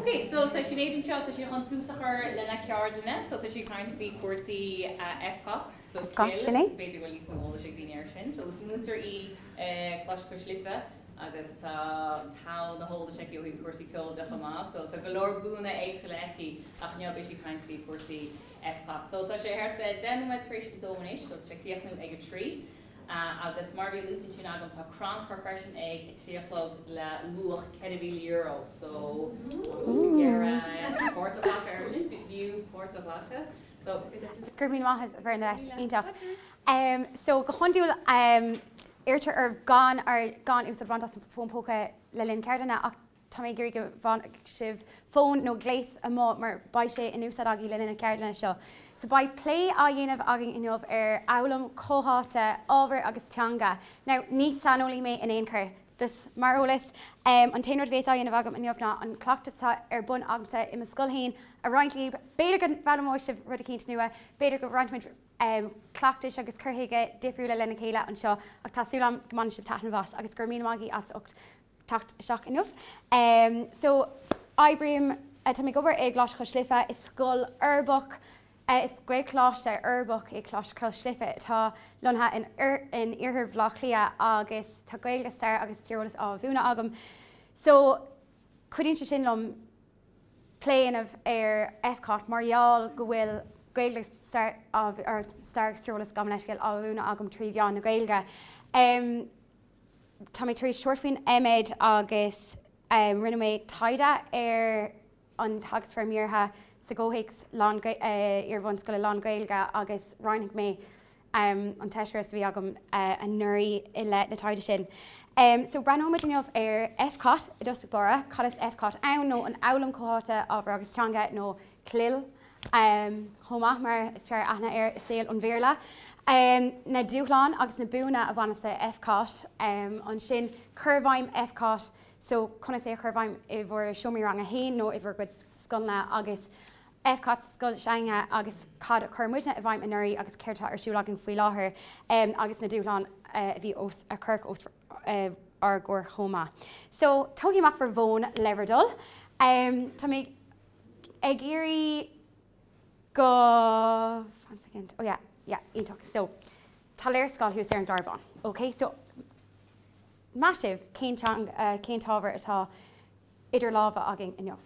Ok, so tá Sinéad anseo, tá sí chun tús a chur lena ceardlanna, so tá sí ag caint faoi cúrsaí FCÁT, so FCÁT, sin é. B'fhéidir go bhfuil níos mó eolais ag daoine air sin. So is múinteoir í i Coláiste Cois Life agus tá togha na heolais aici ó thaobh cúrsaí ceoil de chomh maith, so tá go leor buanna éagsúla aici ach inniu beidh sí ag caint faoi cúrsaí FCÁT. So tá sé thart 10 nóiméad tar éis a dó anois, so tá sé ag críochnú ag a 3. Agus mar a bhí luaite ansin agam, tá crannchur freisin ag 3 a chlog le luach €4,000 so ag iarraidh páirt a ghlacadh air sin, b'fhiú páirt a ghlacadh. So is féidir Go raibh míle maith agat Bernadette, iontach. So go hiondúil iarrtar oraibh gan gan úsáid a bhaint as an bhfón póca le linn ceardlainne ach Tá mé ag iarraidh go bhfágfaidh sibh fón nó gléas amuigh mar beidh sé in úsáid agaibh le linn na ceardlainne seo. So beidh plé á dhéanamh againn inniu ar fhoghlaim chomhtháite ábhair agus teanga. Now ní saineolaí mé in aon chor, just mar eolas. An t-aon rud a bhéas á dhéanamh agam inniu ná an cleachtas atá ar bun agamsa i mo scoil féin a roinnt libh. B'fhéidir go bhfoghlaimeoidh sibh rud eicínt nua, b'fhéidir go roinnfimid cleachtais agus cur chuige difriúla lena chéile anseo ach tá súil agam go mbainfidh sibh taitneamh as agus go raibh míle maith agaibh as ucht teacht isteach inniu. So, oibrím, tá mé ag obair i gColáiste Chois Life, is scoil uirbeach, is Gaelcholáiste uirbeach é Coláiste Chois Life atá lonnaithe in iarthar Bhaile Átha Cliath agus tá Gaeilge, Stair agus Tíreolas á mhúineadh agam. So, cuidíonn sé sin liom plé a dhéanamh ar FCÁT mar gheall go bhfuil Gaeilge, Stair, Stair agus Tíreolas, gabh mo leithscéal, á mhúineadh agam trí mheán na Gaeilge. Tá mé tar éis tabhairt faoin MEd agus rinne mé taighde ar an teagasc foirmiúltha sa gcomhthéacs iar-bhunscoile lán-Ghaeilge agus roinnfidh mé an t-eispéireas a bhí agam anuraidh i leith na taighde sin. So breathnóimid inniu ar FCÁT i dtosach báire, cad is FCÁT ann nó an fhoghlaim chomhtháite ábhar agus teanga nó CLIL. chomh maith, mar is fearr aithne air i saol an Bhéarla. Na dúshláin agus na buanna a bhaineas le FCÁT. Ansin, cur i bhfeidhm FCÁT, so conas é a chur i bhfeidhm i bhur seomraí ranga féin nó i bhur gcuid scoileanna agus FCÁT sa scoil s'againne agus cad a chuir muidne i bhfeidhm anuraidh agus céard atá ar siúl againn faoi láthair agus na dúshláin a bhí os, a cuireadh os ár gcomhair chomh maith. So, tógaigí amach bhur bhfón le bhur dtoil. Tá mé. ag iarraidh go one second oh yeah yeah iontach so tá léarscáil thuas ar an gclár bán ok so maith sibh cén teanga cén t-ábhar atá idir lámha againn inniu?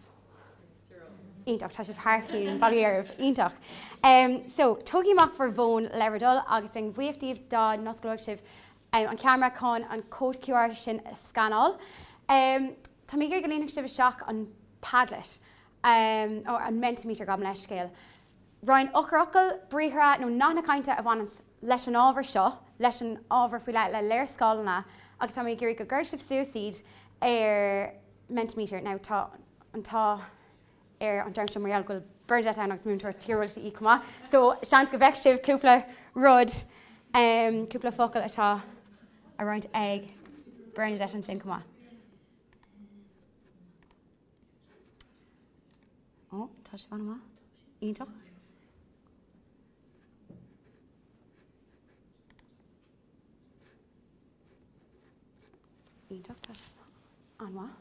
Iontach tá sibh thar cionn bail ó Dhia oraibh iontach um, so tógaigí amach bhur bhfón le bhur dtoil agus bheinn buíoch díobh dá n-osclódh sibh um, an ceamara chun an cód QR sin a scanáil. Um, tá mé ag iarraidh go líonfaidh sibh isteach an Padlet, nó an Mentimeter, gabh mo leithscéal. Roinn eochairfhocail, briathra nó nathanna cainte a bhaineanns leis an ábhar seo, leis an ábhar faoi leith, le léarscáileanna agus tá mé ag iarraidh go gcuirfidh sibh suas iad ar Mentimeter. Now tá an t-ádh ar an dream seo mar gheall go bhfuil Bernadette ann agus múinteoir tíreolais í chomh maith, so seans go bhfeicfidh sibh cúpla rud, cúpla focal atá á roinnt ag Bernadette ansin chomh maith. Ó, tá sibh an-mhaith. Iontach. Iontach, tá sibh an-mhaith.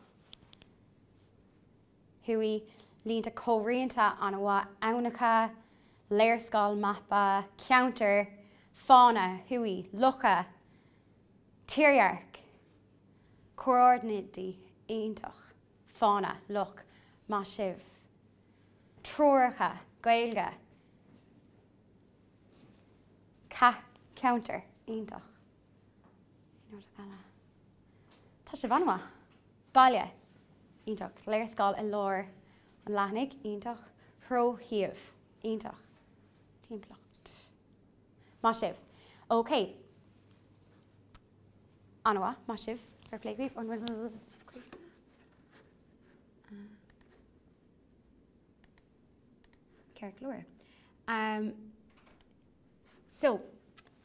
Thuaidh, línte comhrianta an-mhaith, aibhneacha, léarscáil, mapa, ceantar, fána, thuaidh, locha, tírdhreach. Comhordanáidí, iontach. Fána, loch, maith sibh. Treoracha, Gaeilge. Ceantar, iontach. Aon rud eile? Tá sibh an-mhaith. Baile, iontach. Léarscáil i lár an leathanaigh, iontach. Treoshuíomh, iontach. Timpeallacht. Maith sibh. Ok. An-mhaith, maith sibh. Fair play daoibh. An bhfuil sibh críochnaithe? Ceart go leor. Um, so,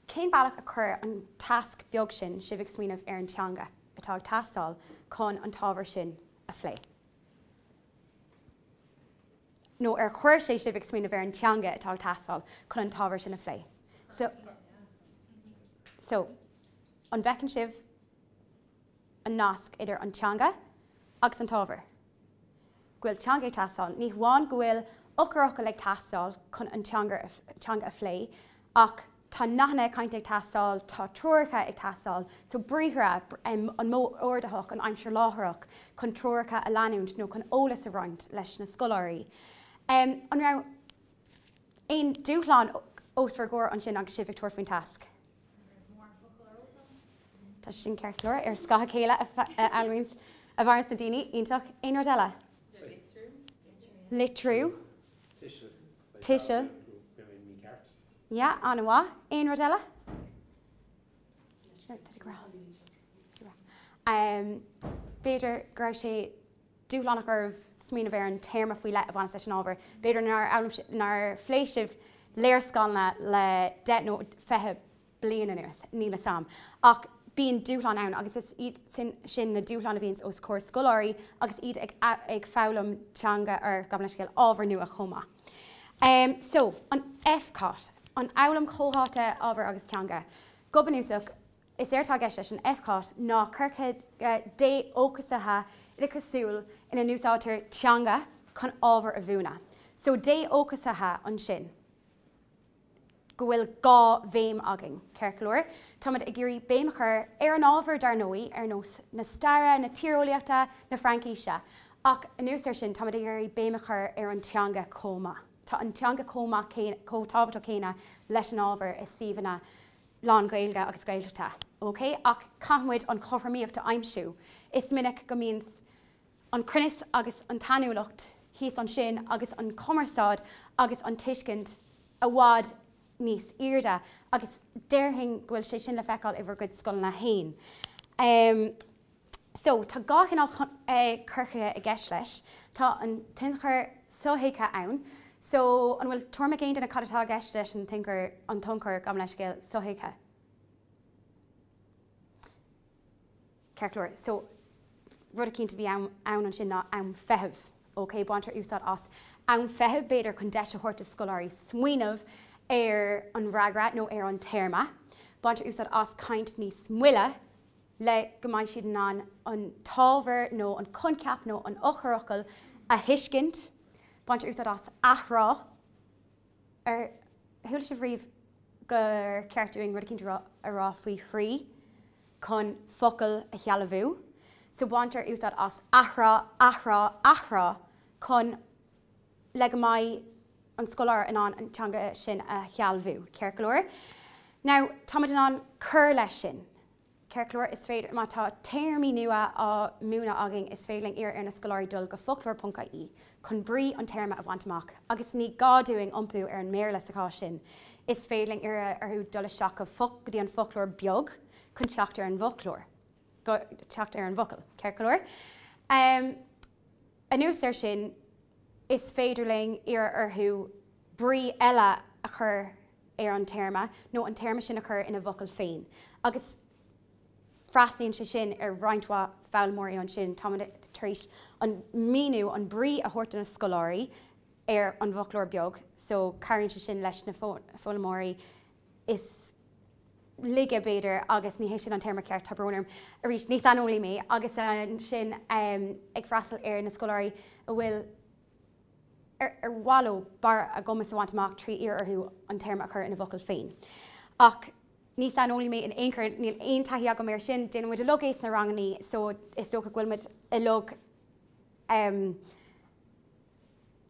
cén bealach a chuir an tasc beag sin sibh ag smaoineamh ar an teanga atá ag teastáil chun an t-ábhar sin a phlé? Nó ar chuir sé sibh ag smaoineamh ar an teanga atá ag teastáil chun an t-ábhar sin a phlé? So, so, an bhfeiceann sibh an nasc idir an teanga agus an t-ábhar? go bhfuil teanga ag teastáil, ní hamháin go bhfuil eochairfhocail ag teastáil chun an teanga a phlé, ach tá nathanna cainte ag teastáil, tá treoracha ag teastáil, so briathra, an modh ordaitheach, an aimsir láithreach, chun treoracha a leanúint nó chun eolas a roinnt leis na scoláirí. An raibh aon dúshlán os bhur gcomhair ansin agus sibh ag tabhairt faoin tasc? Tá sin ceart go leor, ar scáth a chéile a fhoghlaimíonns, a mhaireanns na daoine, iontach. Aon rud eile? Litriú. Tuiseal. Tuiseal. Yeah, an-mhaith. Aon rud eile? B'fhéidir go raibh sé dúshlánach oraibh smaoineamh ar an téarma faoi leith a bhaineas leis an ábhar. B'fhéidir nár nár phléigh sibh léarscáileanna le 10 nó 20 bliain anuas, níl 'fhios a'm. Ach bíonn dúshlán ann agus is iad sin na dúshláin a bhíonns os comhair scoláirí agus iad ag ag foghlaim teanga or gabh mo leithscéal, ábhar nua chomh maith. So, an FCÁT, an Fhoghlaim Chomhtháite Ábhair agus Teanga. Go bunúsach, is éard atá i gceist leis an FCÁT ná cur chuige dé-fhócasaithe oideachasúil ina n-úsáidtear teanga chun ábhar a mhúineadh. So, dé-fhócasaithe ansin. go bhfuil 2 bhéim againn, ceart go leor. Táimid ag iarraidh béim a chur ar an ábhar, dar ndóigh, ar nós na staire, na tíreolaíochta, na Fraincíse, ach anuas air sin, táimid ag iarraidh béim a chur ar an teanga chomh maith. Tá an teanga chomh maith céanna, chomh tábhachtach céanna leis an ábhar i suíomhanna lán-Ghaeilge agus Gaeltachta, ok? Ach caithfidh muid an chothromaíocht a aimsiú. Is minic go mbíonn an cruinneas agus an tsainiúlacht thíos ansin agus an chumarsáid agus an tuiscint i bhfad níos airde agus déarfainn go bhfuil sé sin le feiceáil i bhur gcuid scoileanna féin. So, tá 2 chineál cur chuige i gceist leis. Tá an t-ionchur sothuigthe ann. So, an bhfuil tuairim ag aon duine cad atá i gceist leis an tionchar, an t-ionchur, gabh mo leithscéal, sothuigthe? Ceart go leor. So, rud eicínt a bhí ann ansin ná am feithimh. Ok, baintear úsáid as am feithimh, b'fhéidir, chun deis a thabhairt do scoláirí smaoineamh ar an bhfreagra nó ar an téarma. Baintear úsáid as caint níos moille le go mbeidh siad in ann an t-ábhar nó an coincheap nó an eochairfhocal a thuiscint. Baintear úsáid as athrá. Ar chuala sibh riamh gur ceart dúinn rud eicínt a rá faoi thrí chun focal a shealbhú? So baintear úsáid as athrá, athrá, athrá chun le go mbeidh an scoláire in ann an teanga sin a shealbhú, ceart go leor? Now, táimid in ann cur leis sin. Ceart go leor, is féidir, má tá téarmaí nua á múineadh againn, is féidir linn iarraidh ar na scoláirí dul go foclóir.ie chun brí an téarma a bhaint amach agus ní gá dúinn iompú ar an mBéarla sa chás sin. Is féidir linn iarraidh orthu dul isteach go go dtí an foclóir beag chun teacht ar an bhfoclóir, teacht ar an bhfocal. Ceart go leor? Anuas air sin, is féidir linn iarraidh orthu brí eile a chur ar an téarma nó an téarma sin a chur ina bhfocail féin agus freastalaíonn sé sin ar roinnt mhaith foghlaimeoirí ansin. Táimid tar éis an míniú, an brí a thabhairt do na scoláirí ar an bhfoclóir beag so cabhraíonn sé sin leis na foghlaimeoirí is laige b'fhéidir agus ní hé sin an téarma ceart, tá brón orm. Arís, ní saineolaí mé agus ansin ag freastal ar na scoláirí a bhfuil ar mhaith leo barr a gcumas a bhaint amach 3 iarraidh orthu an téarma a chur ina bhfocail féin. Ach ní saineolaí mé in aon chor, níl aon taithí agam air sin, déanann muid uilig é sna rangannaí so is dócha go bhfuil muid uilig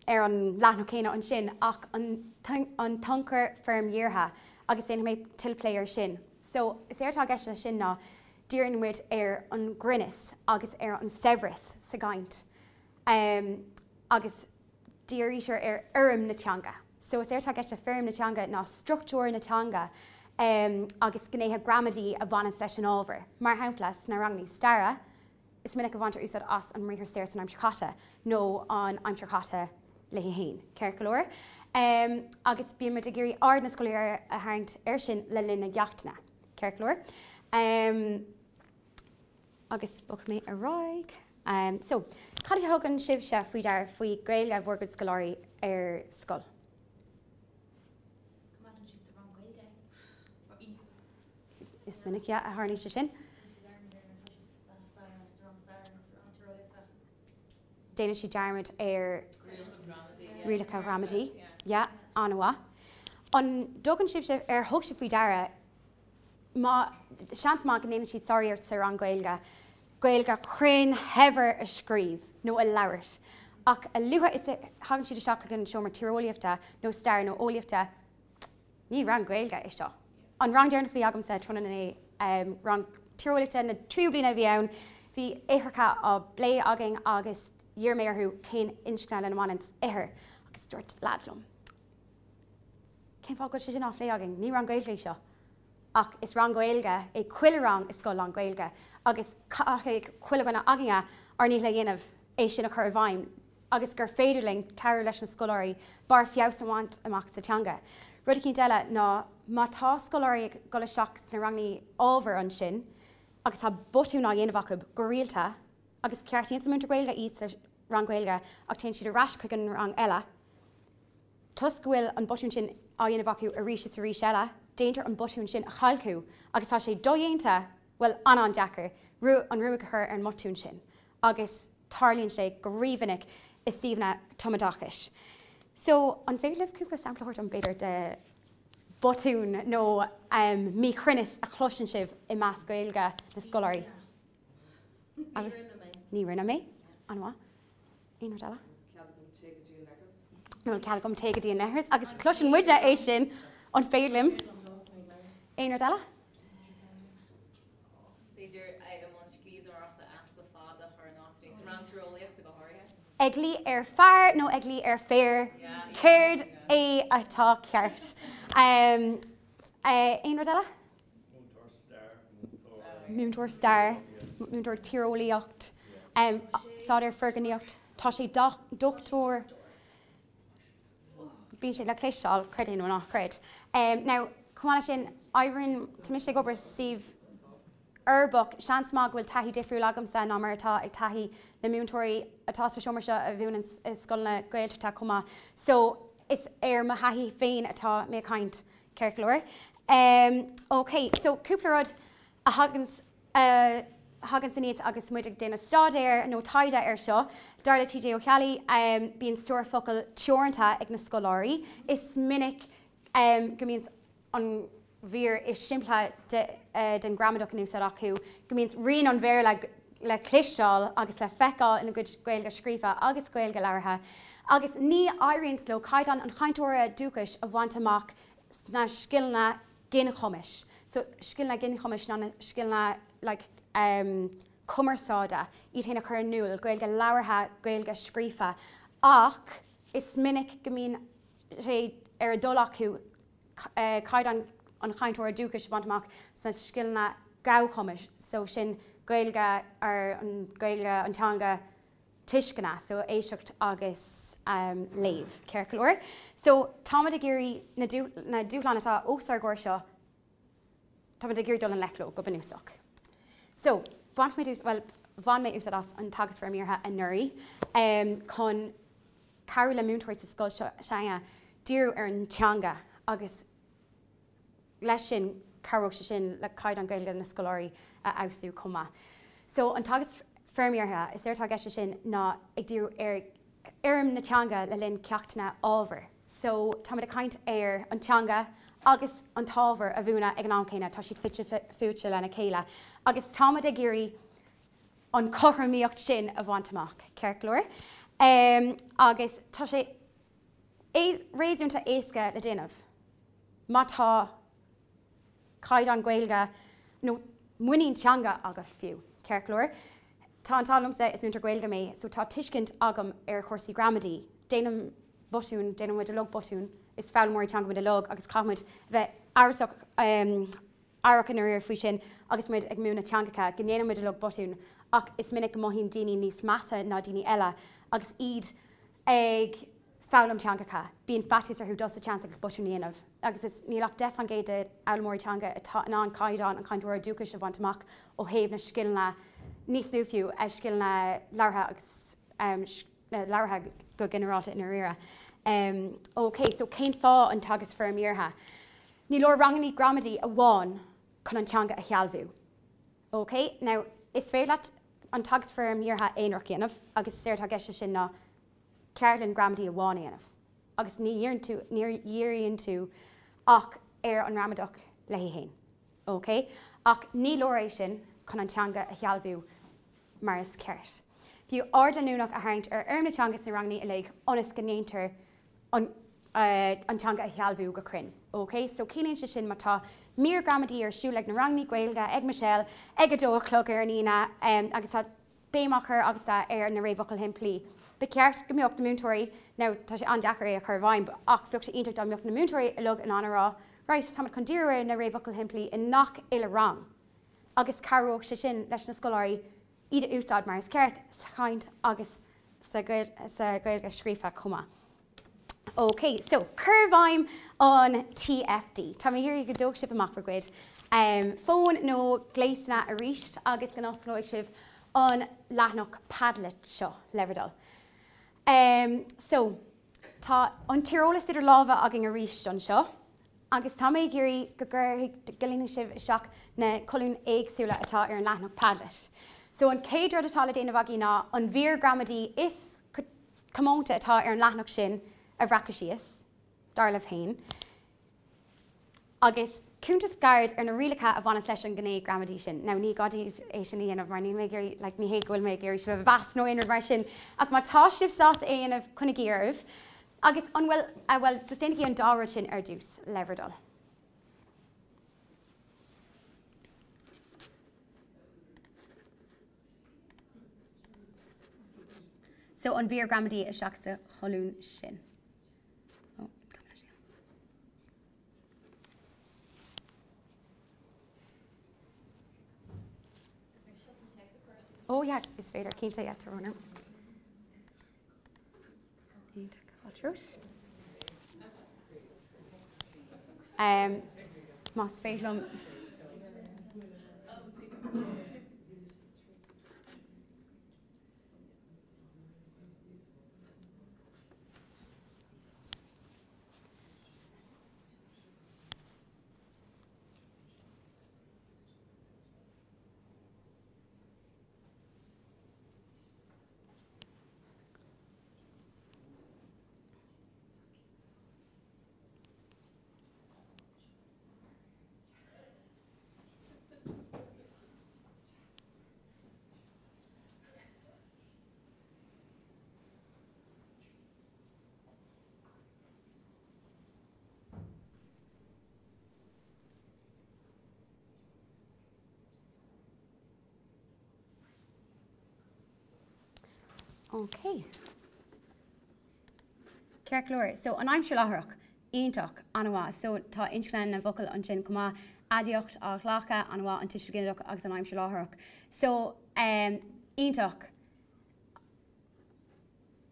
ar an leathanach céanna ansin ach an t-ionchur foirm-dhírthe agus déanfaidh mé tuilleadh plé air sin. So is éard atá i gceist leis sin ná díríonn muid ar an gcruinneas agus ar an saibhreas sa gcaint. agus dírítear ar fhoirm na teanga. So is éard atá i gceist le foirm na teanga ná struchtúr na teanga agus gnéithe gramadaí a bhaineanns leis an ábhar. Mar shampla, sna ranganna staire, is minic a bhaintear úsáid as an mbriathar saor san aimsir chaite nó an aimsir chaite léi féin, ceart go leor. Agus bíonn muid ag iarraidh aird na scoláirí a tharraingt air sin le linn na gceachtanna, ceart go leor. Agus bogfaidh mé ar aghaidh. So, cad a thugann sibhse faoi deara faoi Ghaeilge bhur gcuid scoláirí ar scoil? Coimeádann siad sa rang Gaeilge é, í. Is minic, yeah, a tharlaíonn sé sin. Bíonn siad ar an nuair atá siad sa stair, sa rang staire nó sa rang tíreolaíochta. déanann siad dearmad ar rialacha gramadaí. Yeah, an-mhaith. An dtugann sibh, ar thug sibh faoi deara, má, seans maith go ndéanann siad sáriarracht sa rang Gaeilge, Gaeilge chruinn shaibhir a scríobh nó a labhairt, ach a luaithe is a thagann siad isteach chuig an seomra tíreolaíochta nó staire nó eolaíochta, ní rang Gaeilge é seo. An rang deireanach a bhí agamsa tráthnóna inné, rang tíreolaíochta na tríú bliana a bhí ann, bhí ithreacha á bplé againn agus d'iarr mé orthu cén inscne lena mbaineann ithir agus dúirt leaid liom, Cén fáth go bhfuil sé sin á phlé againn? Ní rang Gaeilge é seo. Ach is rang Gaeilge é chuile rang i scoil lán-Ghaeilge agus caithfidh chuile dhuine againne ár ndícheall a dhéanamh é sin a chur i bhfeidhm agus gur féidir linn cabhrú leis na scoláirí barr feabhais a bhaint amach sa teanga. Rud eicínt eile ná má tá scoláirí ag dul isteach sna ranganna ábhair ansin agus tá botún á dhéanamh acu go rialta agus ceartaíonn an múinteoir Gaeilge iad sa rang Gaeilge ach téann siad ar ais chuig an rang eile, Toisc go bhfuil an botún sin á dhéanamh acu arís is arís eile, déantar an botún sin a chalcú agus tá sé dodhéanta, bhuel, an-an-deacair, an ruaig a chur ar an mbotún sin agus tarlaíonn sé go rímhinic i suíomhanna tumoideachais. So, an féidir libh cúpla sampla a thabhairt dom, b'fhéidir, de bhotúin nó míchruinneas a chloiseann sibh i measc Gaeilge na scoláirí? Ní rinne mé. Ní rinne mé. An-mhaith. Aon rud eile? Cead agam téigh go dtí an leithreas. An bhfuil cead agam téigh go dtí an leithreas? Agus cloiseann muide é sin, an féidir liom? Aon rud eile? B'fhéidir i mbun scríbhneoireachta easpa fada a chur in áit sa rang tíreolaíochta go háirithe. Ag luí ar fear nó ag luí ar féar? Céard é atá ceart? Aon rud eile? Múinteoir stair, múinteoir. Múinteoir stair, múinteoir tíreolaíocht, staidéar foirgníocht. Tá sé dochtúir. Bíonn sé le cloisteáil, creid é nó ná creid. Now, chomh maith leis sin, oibríonn, tá mise ag obair sa suíomh uirbeach, seans maith go bhfuil taithí difriúil agamsa ná mar atá ag taithí na múinteoirí atá sa seomra seo a mhúineann i scoileanna Gaeltachta chomh maith. So, is ar mo thaithí féin atá mé ag caint. Ceart go leor. Ok, so cúpla rud a thaganns, a thaganns aníos agus muid ag déanamh staidéir nó taighde air seo. Dar le TJ Ó Ceallaigh, bíonn stór focal teoranta ag na scoláirí. Is minic go mbíonns an mhír is simplí de, den ghramadach in úsáid acu, go mbíonns rian an Bhéarla le cloisteáil agus le feiceáil ina gcuid Gaeilge scríofa agus Gaeilge labhartha, agus ní éiríonns leo caighdeán an chainteora dúchais a bhaint amach sna scileanna ginchumais. So, scileanna ginchumais ná na scileanna like em cumarsáide, iad féin a chur in iúl, Gaeilge labhartha, Gaeilge scríofa, ach is minic go mbíonn sé ar a dtoil acu caighdeán an chainteora dúchais a bhaint amach sna scileanna gabhchumais, so sin Gaeilge ar an Gaeilge an teanga tuisceana, so éisteacht agus léamh, ceart go leor. So táimid ag iarraidh na na dúshláin atá os ár gcomhair seo, táimid ag iarraidh dul i ngleic leo go bunúsach. So bainfimid, bhuel, bhain mé úsáid as an teagasc foirmiúrtha anuraidh chun cabhrú le múinteoirí sa scoil seo s'againne díriú ar an teanga agus leis sin cabhróidh sé sin le caighdeán Gaeilge na scoláirí a fheabhsú chomh maith. So an teagasc foirmiúrtha, is éard atá i gceist leis sin ná ag díriú ar fhoirm na teanga le linn ceachtanna ábhair. So táimid ag caint ar an teanga agus an t-ábhar a mhúineadh ag an am céanna, tá siad fite fuaite lena chéile agus táimid ag iarraidh an chothromaíocht sin a bhaint amach, ceart go leor. Agus tá sé réasúnta éasca le déanamh má tá caighdeán Gaeilge nó muinín teanga agat fiú, ceart go leor. Tá an t-ádh liomsa, is múinteoir Gaeilge mé, so tá tuiscint agam ar chúrsaí gramadaí. Déanaim botúin, déanann muid uilig botúin, is foghlaimeoirí teanga muid uilig agus caithfidh muid a bheith amhrasach aireach i ndáiríre faoi sin agus muid ag múineadh teangacha, go ndéanann muid uilig botúin ach is minic go mothaíonn daoine níos measa ná daoine eile agus iad ag foghlaim teangacha. Bíonn faitíos orthu dul sa tseans agus botún a dhéanamh agus is níl ach 10% de fhoghlaimeoirí teanga atá in ann caighdeán an chainteora dúchais a bhaint amach ó thaobh na scileanna níos lú fiú, scileanna labhartha agus labhartha go ginearálta i ndáiríre. Ok, so cén fáth an teagasc foirmiúrtha? Ní leor ranganna gramadaí amháin chun an teanga a shealbhú. Ok, now is féidir leat. an teagasc foirm-dhírithe aonarach a dhéanamh agus is éard atá i gceist leis sin ná ceardlann gramadaí amháin a dhéanamh agus ní dhíríonn tú, ní dhíríonn tú ach ar an ngramadach léi féin. Ok? Ach ní leor é sin chun an teanga a shealbhú mar is ceart. Fiú aird leanúnach a tharraingt ar fhoirm na teanga sna ranganna uilig ionas go ndéantar an an teanga a shealbhú go cruinn. Ok? So ciallaíonn sé sin má tá mír gramadaí ar siúl ag na ranganna Gaeilge ag Michelle ag a dó a chlog ar an Aoine agus tá béim á cur agatsa ar na réamhfhocail shimplí. Ba cheart go mbeadh na múinteoirí, now tá sé an-deacair é a chur i bhfeidhm, ach bheadh sé iontach dá mbeadh na múinteoirí uilig in ann a rá, right, táimid chun díriú ar na réamhfhocail shimplí i ngach uile rang agus cabhróidh sé sin leis na scoláirí iad a úsáid mar is ceart sa chaint agus sa Ghaeilge scríofa chomh maith. Ok, so cur i bhfeidhm an TFD. Tá mé ag iarraidh go dtógfaidh sibh amach bhur gcuid fón nó gléasanna arís agus go n-osclóidh sibh an leathanach Padlet seo le bhur dtoil. So, tá an tíreolas idir lámha againn arís anseo agus tá mé ag iarraidh go gcuirfidh, go líonfaidh sibh isteach na colúin éagsúla atá ar an leathanach Padlet. So an chéad rud atá le déanamh agaibh ná an mhír gramadaí is comónta atá ar an leathanach sin a bhreacadh síos, dar libh féin, agus cuntas gairid ar na rialacha a bhaineas leis an ngné gramadaí sin. Now, ní gá daoibh é sin a dhéanamh mar níl mé ag iarraidh, like, ní hé go bhfuil mé ag iarraidh sibh a mheas nó aon rud mar sin, ach má tá sibh sásta é a dhéanamh, coinnigí oraibh. Agus an bhfuil, eh, bhuel, just déanaigí an dá rud sin ar dtús, le bhur dtoil. So an mhír gramadaí isteach sa cholún sin. Oh, oh yeah, is féidir cinnte yeah, tá brón orm. Um, más féidir liom Ok. Ceart go leor. So an aimsir láithreach, iontach, an-mhaith. So tá inscne na bhfocal ansin chomh maith, aidiacht á ghlacadh, an-mhaith, an tuiseal ginideach agus an aimsir láithreach. So um, iontach.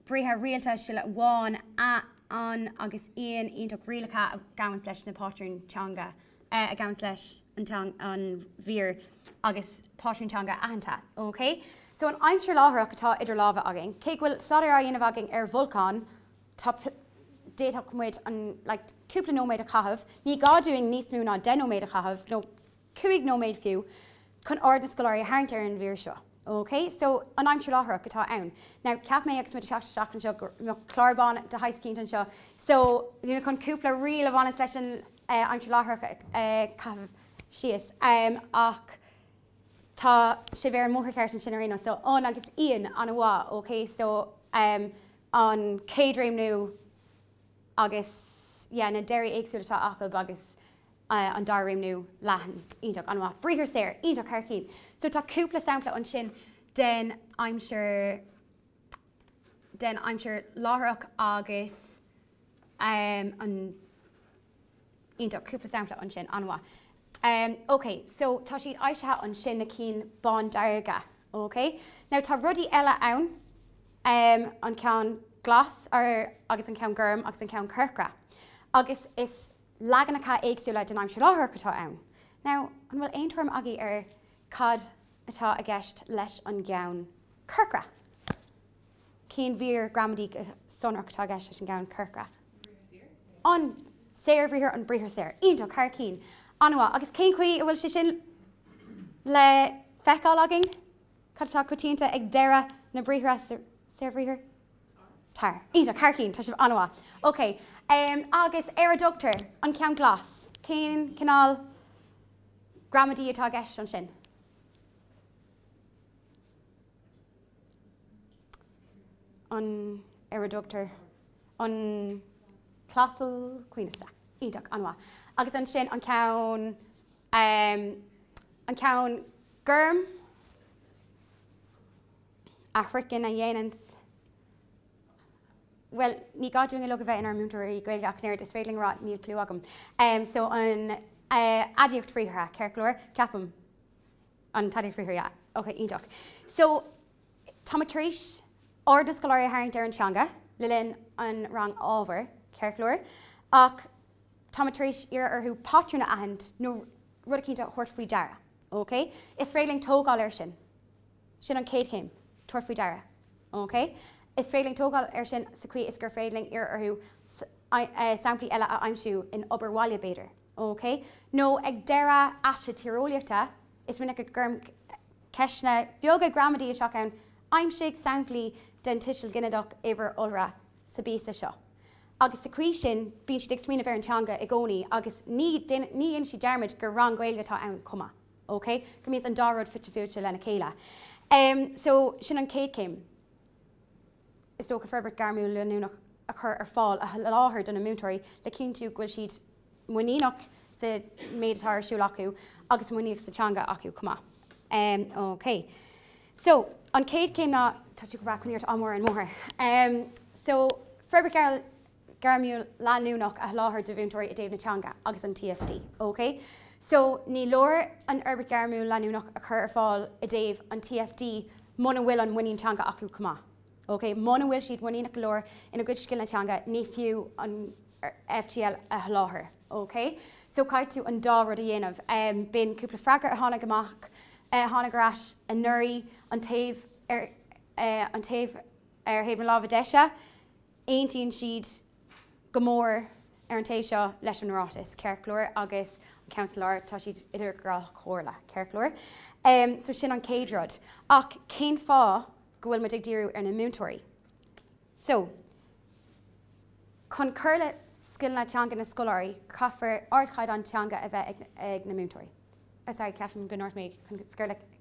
Briathra rialta, siolla amháin, a, an agus íonn, iontach, rialacha a ghabhanns leis na pátrúin teanga, a ghabhanns leis an an mhír agus pátrún teanga aitheanta. Ok? So an aimsir láithreach atá idir lámha againn, cé go bhfuil staidéar á dhéanamh againn ar bholcáin, tá d'fhéadfadh muid an like, cúpla nóiméad a chaitheamh, ní gá dúinn níos mó ná 10 nóiméad a chaitheamh, nó 5 nóiméad fiú, chun aird na scoláirí a tharraingt ar an mhír seo. Ok, so an aimsir láithreach atá ann. Now, cheap mé agus muid ag teacht isteach anseo go mbeadh clár bán de shaghas eicínt anseo, so bhí mé chun cúpla riail a bhaineas leis an aimsir láithreach a chaitheamh síos. Ach tá sibh ar an mbóthar ceart ansin ar aon nós. So an agus íonn an-mhaith, ok? So an chéad réimniú agus yeah, na deirí éagsúla atá acu agus an dara réimniú leathan, iontach, an-mhaith. Briathar saor, iontach thar cinn. So tá cúpla sampla ansin den aimsir den aimsir láithreach agus um, an iontach, cúpla sampla ansin, an-mhaith. Um, ok, so tá siad aimsithe ansin na cinn bándearga, ok? Now tá rudaí eile ann, um, an ceann glas ar, agus an ceann gorm agus an ceann corcra. Agus is leaganacha éagsúla den aimsir láithreach atá ann. Now, an bhfuil aon tuairim agaibh ar cad atá i gceist leis an gceann corcra? Cén mhír gramadaí go sonrach atá i gceist leis an gceann corcra? An saorbhriathar, an briathar saor. Iontach, thar cinn. An-mhaith. Agus cén chaoi a bhfuil sé sin le feiceáil againn? Cad atá coitianta ag deireadh na briathra sa saorbhriathar? Tar. Iontach, thar cinn, tá sibh an-mhaith. Ok, agus ar a dtugtar an ceann glas, cén cineál gramadaí atá i gceist ansin? An ar a dtugtar an clásal coibhneasta. Iontach, an-mhaith. Agus ansin an ceann, an ceann gorm a shroicheann, a dhéananns, bhuel, ní gá dúinn uilig a bheith inár múinteoirí Gaeilge ach an oiread, is féidir linn a rá níl clue agam. So an aidiacht bhriathartha, ceart go leor, ceapaim. An t-aidiacht bhriathartha, yeah. Ok, iontach. So, táimid tar éis aird na scoláirí a tharraingt ar an teanga le linn an rang ábhair, ceart go leor, ach táimid tar éis iarraidh orthu patrún a aithint nó rud eicínt a thabhairt faoi deara. Ok? Is féidir linn tógáil air sin. Sin an chéad chéim, tabhairt faoi deara. Ok? Is féidir linn tógáil air sin sa chaoi is gur féidir linn iarraidh orthu samplaí eile a aimsiú in obair bhaile, b'fhéidir. Ok? Nó ag deireadh aiste tíreolaíochta, is minic a gcuirim ceisteanna beaga gramadaí isteach ann, aimsigh samplaí den tuiseal ginideach uimhir iolra sa bpíosa seo. Agus sa chaoi sin, bíonn siad ag smaoineamh ar an teanga i gcónaí agus ní dhéanann siad dearmad gur rang Gaeilge atá ann chomh maith. Ok? Go mbíonn an dá rud fite fuaite lena chéile. So, sin an chéad chéim. Is dócha forbairt ghairmiúil leanúnach a chur ar fáil, a sholáthar do na múinteoirí le cinntiú go bhfuil siad muiníneach sa méid atá ar siúl acu agus muiníneach sa teanga acu chomh maith. Ok. So, an chéad chéim ná, tá tú go breá, coinnigh ort ádh mór ar an mbóthar. So, forbairt ghairmiúil leanúnach a sholáthar do mhúinteoirí i dtaobh na teanga agus an TFD. Ok? So, ní leor an fhorbairt ghairmiúil leanúnach a chur ar fáil i dtaobh an TFD muna bhfuil an muinín teanga acu chomh maith. Ok, muna bhfuil siad muiníneach go leor ina gcuid scileanna teanga, ní fiú an FGL a sholáthar. Ok? So caithfidh tú an dá rud a dhéanamh. B'in cúpla freagra a tháinig amach, a tháinig ar ais anuraidh, an taobh ar, an taobh ar thaobh na láimhe deise, aontaíonn siad go mór ar an taobh seo leis an ráiteas, ceart go leor, agus an ceann sa lár, tá siad idir dhá chomhairle, ceart go leor. So sin an chéad rud. Ach cén fáth go bhfuil muid ag díriú ar na múinteoirí? So, chun cur le scileanna teanga na scoláirí, caithfear ardchaighdeán teanga a bheith ag na múinteoirí. Oh, sorry, ceapaim go ndúirt mé chun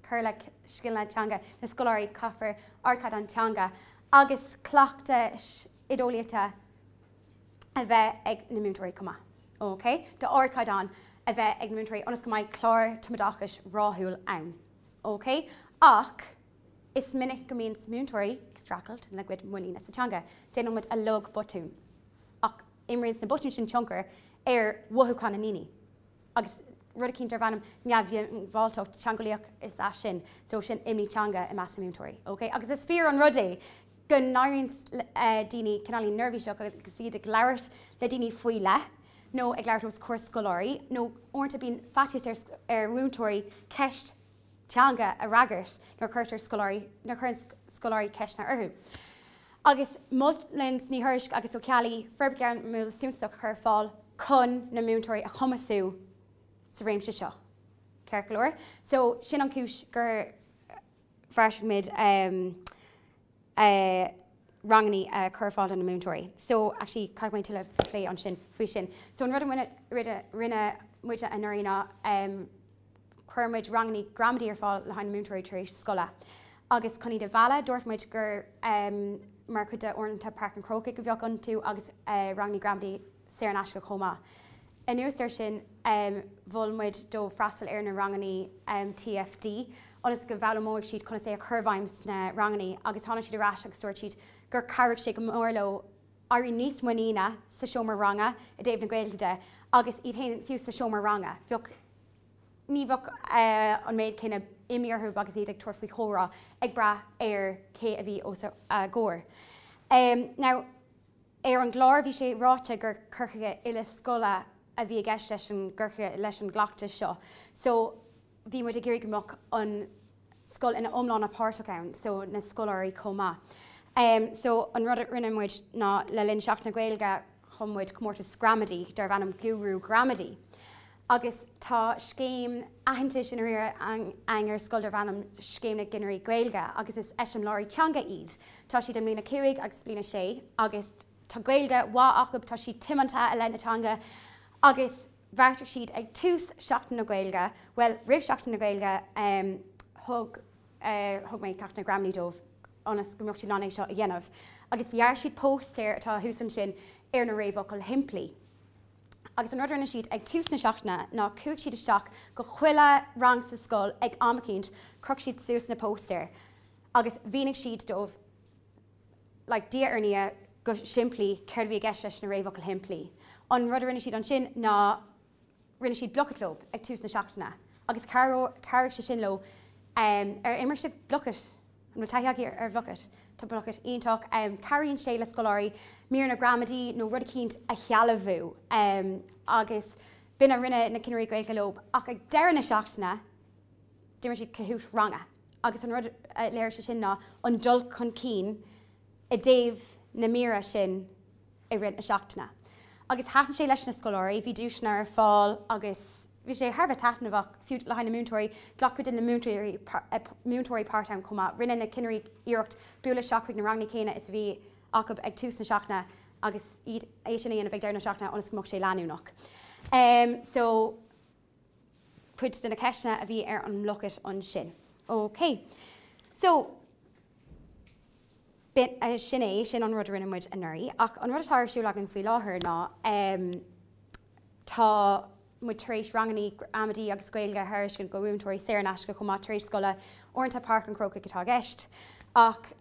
cur le scileanna teanga na scoláirí, caithfear ardchaighdeán teanga agus cleachtais oideolaíochta a bheith ag na múinteoirí chomh maith. Ok? D'ardchaighdeán a bheith ag na múinteoirí ionas go mbeidh clár tumoideachais ráthúil ann. Ok? Ach is minic go mbíonn múinteoirí ag streachailt lena gcuid muiníne sa teanga. Déanann muid uilig botúin. Ach imríonn na botúin sin tionchar ar mhothúcháin na ndaoine. Agus rud eicínt darb ainm neamhdhiongbháilteacht teangeolaíoch is ea sin, so sin imní teanga i measc na múinteoirí, ok? Agus is fíor an rud é go n-éiríonn daoine cineáilín neirbhíseach agus iad ag labhairt le daoine faoi leith nó ag labhairt os comhair scoláirí nó uaireanta bíonn faitíos ar mhúinteoirí ceist teanga a fhreagairt nuair a chuirtear scoláirí, nuair a chuireann scoláirí ceisteanna orthu. Agus molann Ní Thuairisg agus Ó Ceallaigh forbairt ghairmiúil suntasach a chur ar fáil chun na múinteoirí a chumasú sa réimse seo. Ceart go leor? So, sin an chúis gur bheartaigh muid rangannaí a chur ar fáil do na múinteoirí. So, actually, caithfidh mé tuilleadh a phlé ansin faoi sin. So, an rud a rinne muide anuraidh ná Chuir muid rangannaí gramadaí ar fáil le haghaidh na múinteoirí tar éis scoile agus chun iad a mhealladh, dúirt muid gur mar chuid de uaireanta Páirc an Chrócaigh a bheadh iontu agus rangannaí gramadaí saor in aisce chomh maith. Anuas air sin, mhol muid dóibh freastal ar na rangannaí TFD ionas go bhfoghlaimeoidh siad conas é a chur i bhfeidhm sna rangannaí agus tháinig siad ar ais agus dúirt siad gur chabhraigh sé go mór leo éirí níos muiníne sa seomra ranga i dtaobh na Gaeilge de agus iad féin fiú sa seomra ranga. Bheadh. ní bheadh an méid céanna imní orthu agus iad ag tabhairt faoi chomhrá ag brath ar cé a bhí os a gcomhair. Now, ar an gclár bhí sé ráite gur cur chuige uile scoile a bhí i gceist leis an gcur chuige, leis an gcleachtas seo. So, bhí muid ag iarraidh go mbeadh an scoil ina iomláine páirteach ann, so na scoláirí chomh maith. So, an rud a rinne muid ná le linn Seachtain na Gaeilge chum muid comórtas gramadaí darbh ainm Gúrú Gramadaí. Agus tá scéim aitheantais i ndáiríre againn ar scoil darb ainm Scéim na gCinnirí Gaeilge agus is eiseamláirí teanga iad. Tá siad i mbliain a 5 agus bliain a 6 agus tá Gaeilge mhaith acu, tá siad tiomanta i leith na teanga agus bheartaigh siad ag tús Seachtain na Gaeilge, bhuel roimh Seachtain na Gaeilge thug thug mé ceachtanna gramadaí dóibh ionas go mbeadh siad in ann é seo a dhéanamh agus dhear siad póstaer atá thuas ansin ar na réamhfhocail shimplí. Agus an rud a rinne siad ag tús na seachtaine ná chuaigh siad isteach go chuile rang sa scoil ag am eicínt, chroch siad suas na póstaeir agus mhínigh siad dóibh like diaidh ar ndiaidh go simplí céard a bhí i gceist leis na réamhfhocail shimplí. An rud a rinne siad ansin ná rinne siad Blooket leo ag tús na seachtaine agus chabhraigh sé sin leo. Ar imir sibh Blooket? An bhfuil taithí agaibh ar Bhlooket? Tá Blooket iontach. Cabhraíonn sé le scoláirí míreanna gramadaí nó rud eicínt a shealbhú agus b'in a rinne na Cinnirí Gaeilge leo. Ach ag deireadh na seachtaine, d'imir siad Kahoot ranga agus an rud a léirigh sé sin ná an dul chun cinn i dtaobh na míre sin i rith na seachtaine. Agus thaitin sé leis na scoláirí, bhí duaiseanna ar fáil agus bhí sé thar a bheith taitneamhach, fiú le haghaidh na múinteoirí. Ghlac cuid de na múinteoirí múinteoirí páirt ann chomh maith. Rinne na cinnirí iarracht bualadh isteach chuig na ranganna céanna is a bhí acu ag tús na seachtaine agus iad é sin a dhéanamh ag deireadh na seachtaine ionas go mbeadh sé leanúnach. So cuid de na ceisteanna a bhí ar an mBlooket ansin. Ok. So. B'in, sin é, sin an rud a rinne muid anuraidh. Ach an rud atá ar siúl againn faoi láthair ná tá muid tar éis rangannaí gramadaí agus Gaeilge a thairiscint go mhúinteoirí saor in aisce chomh maith tar éis scoile, uaireanta Páirc an Chrócaigh atá i gceist. Ach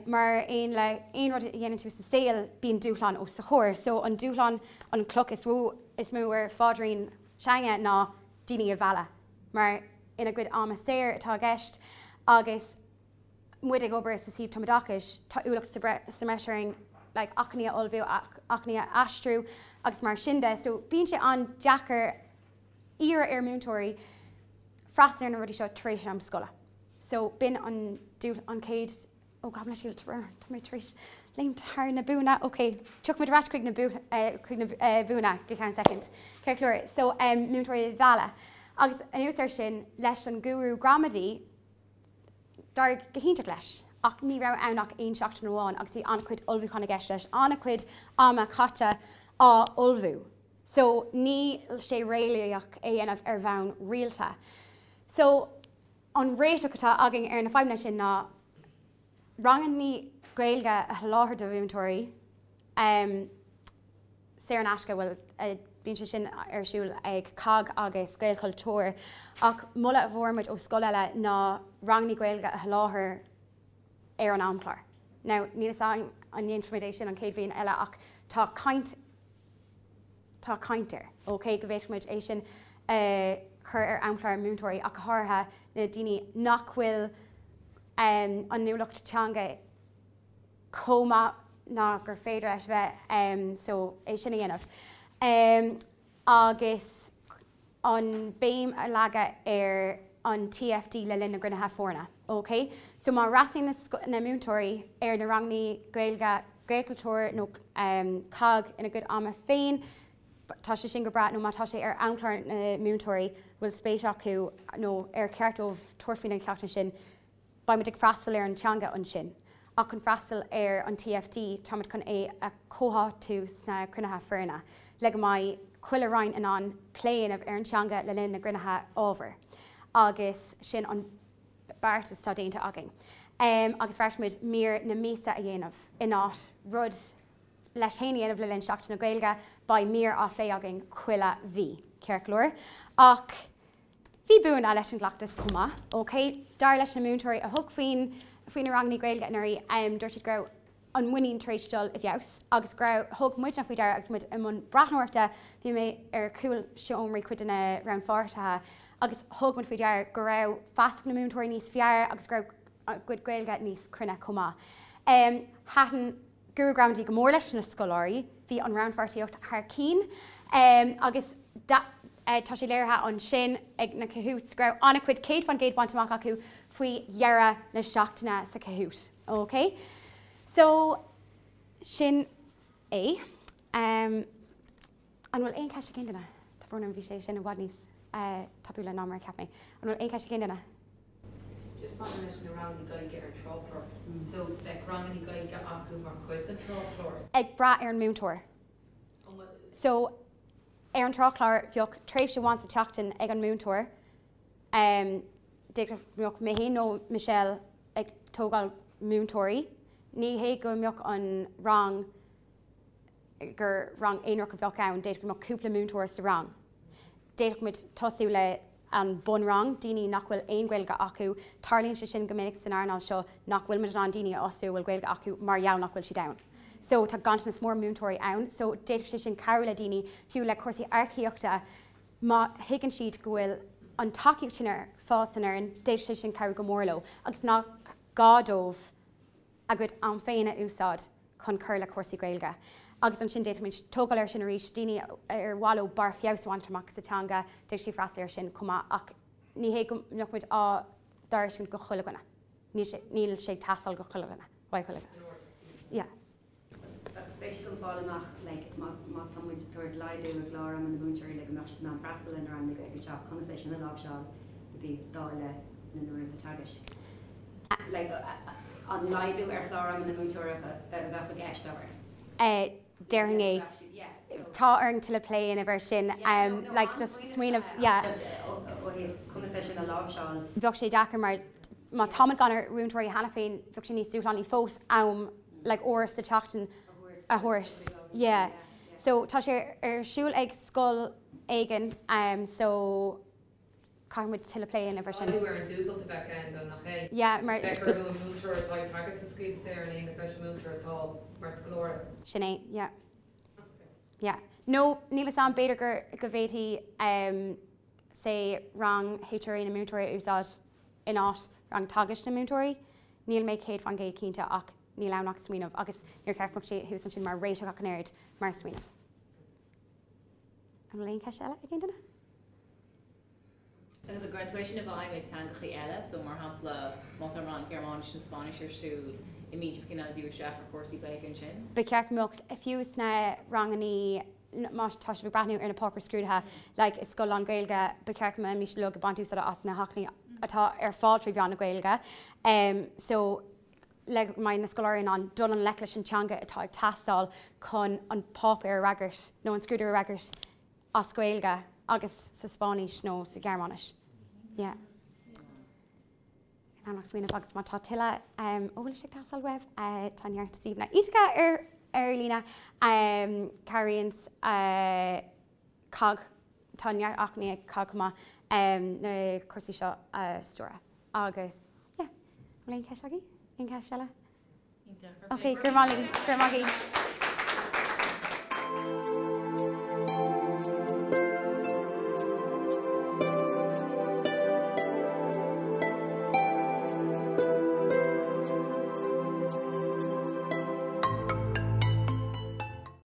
mar aon le aon rud a dhéanann tú sa saol, bíonn dúshlán os do chomhair. So an dúshlán, an cloch is mó, is mó ar phaidrín teanga ná daoine a mhealladh mar ina gcuid ama saor atá i gceist agus muid ag obair sa suíomh tumoideachais, tá ualach sa mbreis orainn like achainí a ullmhú, achainí a aistriú agus mar sin de. So bíonn sé an-deacair iarraidh ar múinteoirí freastal ar na rudaí seo tar éis am scoile. So b'in an an chéad ó gabh mo leithscéal tá mé tar éis léimt thar na buanna. Ok, tiocfaimid ar ais chuig na chuig na buanna go ceann soicind. Ceart go leor. So um, múinteoirí a mhealladh. Agus anuas air sin leis an gúrú gramadaí D'éirigh go hiontach leis, ach ní raibh ann ach aon seachtain amháin agus bhí an-chuid ullmhúcháin i gceist leis, an-chuid ama caite á ullmhú. So níl sé réalaíoch é a dhéanamh ar bhonn rialta. So an réiteach atá againn ar na fadhbanna sin ná ranganna Gaeilge a sholáthar do mhúinteoirí, saor in aisce, bhuel, bíonn sé sin ar siúl ag COGG agus Gaelchultúr, ach moladh a bhfuair muid ó scoil eile ná ranganna Gaeilge a sholáthar ar an amchlár. Now, níl fhios agam an ndéanfaimid é sin an chéad bhliain eile ach tá caint, tá caint air, ok, go bhféadfadh muid é sin a chur ar amchlár múinteoirí ach go háirithe na daoine nach bhfuil an inniúlacht teanga chomh maith ná gur féidir leis bheith so é sin a dhéanamh. Agus an béim a leagadh ar an TFD le linn na gcruinnithe foirne. Ok? So má fhreastalaíonn na múinteoirí ar na ranganna Gaeilge, Gaelchultúr nó COGG ina gcuid ama féin, tá sé sin go breá, nó má tá sé ar amchlár na múinteoirí, bhfuil spéis acu nó ar cheart dóibh tabhairt faoi na ceachtanna sin, Beidh muid ag freastal ar an teanga ansin, ach chun freastal ar an TFD, táimid chun é a chomhtháthú sna cruinnithe foirne, le go mbeidh chuile roinn in ann plé a dhéanamh ar an teanga le linn na gcruinnithe ábhair. Agus sin an beartas atá déanta againn. Agus bheartaigh muid mír na míosa a dhéanamh in áit rud leis féin a dhéanamh le linn Seachtain na Gaeilge, beidh mír á phlé againn chuile mhí. Ceart go leor. Ach. Bhí buanna leis an gcleachtas chomh maith. Ok, dar leis na múinteoirí a thug faoin faoi na ranganna Gaeilge anuraidh, dúirt siad go raibh an muinín tar éis dul i bhfeabhas agus go raibh, thug muidne faoi deara agus muid i mbun breathnóireachta, bhí mé ar chúl seomraí cuid de na rannpháirtithe agus thug muid faoi deara go raibh feasacht na múinteoirí níos fearr agus go raibh a gcuid Gaeilge níos cruinne chomh maith. Thaitin Gúrú Gramadaí go mór leis na scoláirí, bhí an rannpháirtíocht thar cinn agus tá sé léirithe ansin ag na Kahoots go raibh an-chuid 100% bainte amach acu faoi dheireadh na seachtaine sa Kahoot. Ok? So, sin é. An bhfuil aon cheist ag aon duine? Tá brón orm, bhí sé sin i bhfad níos tapúla ná mar a cheap mé. An bhfuil aon cheist ag aon duine? Just maidir leis na ranganna Gaeilge ar tráthchlár, so bheadh ranganna Gaeilge acu mar chuid den tráthchlár? Ag brath ar an múinteoir. So ar an tráthchlár bheadh tréimhse amháin sa tseachtain ag an múinteoir, d'fhéadfadh go mbeadh mé féin nó Michelle ag tógáil múinteoirí. Ní hé go mbeadh an rang, gur rang aonarach a bheadh ann, d'fhéadfadh go mbeadh cúpla múinteoir sa rang. D'fhéadfadh muid tosú le an bunrang, daoine nach bhfuil aon Ghaeilge acu. Tarlaíonn sé sin go minic san earnáil seo nach bhfuil muid in ann daoine a fhostú a bhfuil Gaeilge acu mar gheall nach bhfuil siad ann. So tá ganntanas mór múinteoirí ann. So d'fhéadfadh sé sin cabhrú le daoine, fiú le cúrsaí earcaíochta, má thuigeann siad go bhfuil an tacaíocht sin ar fáil san fhoireann, d'fhéadfadh sé sin cabhrú go mór leo agus nach gá dóibh a gcuid am féin a úsáid chun cur le cúrsaí Gaeilge. Agus ansin d'fhéadfaimis tógáil air sin arís, daoine ar mhaith leo barr feabhais a bhaint amach sa teanga, d'fhéadfadh siad freastal air sin chomh maith ach ní hé go mbeadh muid á dtairiscint go chuile dhuine. Níl sé, níl sé ag teastáil go chuile dhuine, uaidh chuile dhuine. Yeah. Bheadh spéis agam fáil amach like má má tá muid ag tabhairt laghdú i gclár ama na múinteoirí le go mbeadh siad in ann freastal ar na ranganna Gaeilge seo, conas é sin a láimhseáil i dtaobh dáileadh na n-uaireanta teagaisc? Like an laghdú ar chlár ama na múinteoirí a bheadh i gceist, abair? Déarfainn é. Tá orainn tuilleadh plé a dhéanamh air sin. Like just smaoineamh, yeah. Ó thaobh conas é sin a láimhseáil. Bheadh sé deacair mar má táimid gann ar mhúinteoirí cheana féin, bheadh sé níos dúshlánaí fós am like uair sa tseachtain a thabhairt. Yeah. So tá sé ar siúl ag scoil éigin so caithfidh muid tuilleadh plé a dhéanamh air sin. Laghdú ar an dúbailt a bheadh ann dó, nach é? Yeah, mar. Bheadh orthu an múinteoir atá ag teagasc a scaoileadh saor in éineacht leis an múinteoir atá mar scoláire. Sin é, yeah. Yeah. Nó níl 'fhios a'm, b'fhéidir gur, go bhféadfaí um, say rang HRA na múinteoirí a úsáid in áit rang teagaisc na múinteoirí. Níl mé 100% cinnte ach níl ann ach smaoineamh agus níor cheart go mbeadh sé thuas ansin mar réiteach ach an oiread mar smaoineamh. An bhfuil aon cheist eile ag aon duine? Agus an gcuireann tú é sin i bhfeidhm ag teangachaí eile, so mar shampla má tá rang Gearmáinis nó Spáinnis ar siúl, an mbíonn sibh cineál díriú isteach ar chúrsaí Gaeilge ansin? Ba cheart go mbeadh, fiú sna rangannaí, má tá sibh ag breathnú ar na páipéir scrúdaithe, like i scoil lán-Ghaeilge, ba cheart go mbeimis uilig ag baint úsáide as na hacmhainní atá ar fáil trí mheán na Gaeilge. So le go mbeidh na scoláirí in ann dul i ngleic leis an teanga atá ag teastáil chun an páipéar a fhreagairt nó an scrúdú a fhreagairt as Gaeilge agus sa Spáinnis nó sa Ghearmáinis. Yeah. Níl ann ach smaoineamh agus má tá tuilleadh eolais ag teastáil uaibh, tá neart suíomhanna iontacha ar ar líne. Cabhraíonn COGG, tá neart acmhainní ag COGG chomh maith na cúrsaí seo a stiúradh. Agus yeah, an bhfuil aon cheist agaibh? Aon cheist eile? Ok, go raibh maith agaibh, go raibh maith agaibh.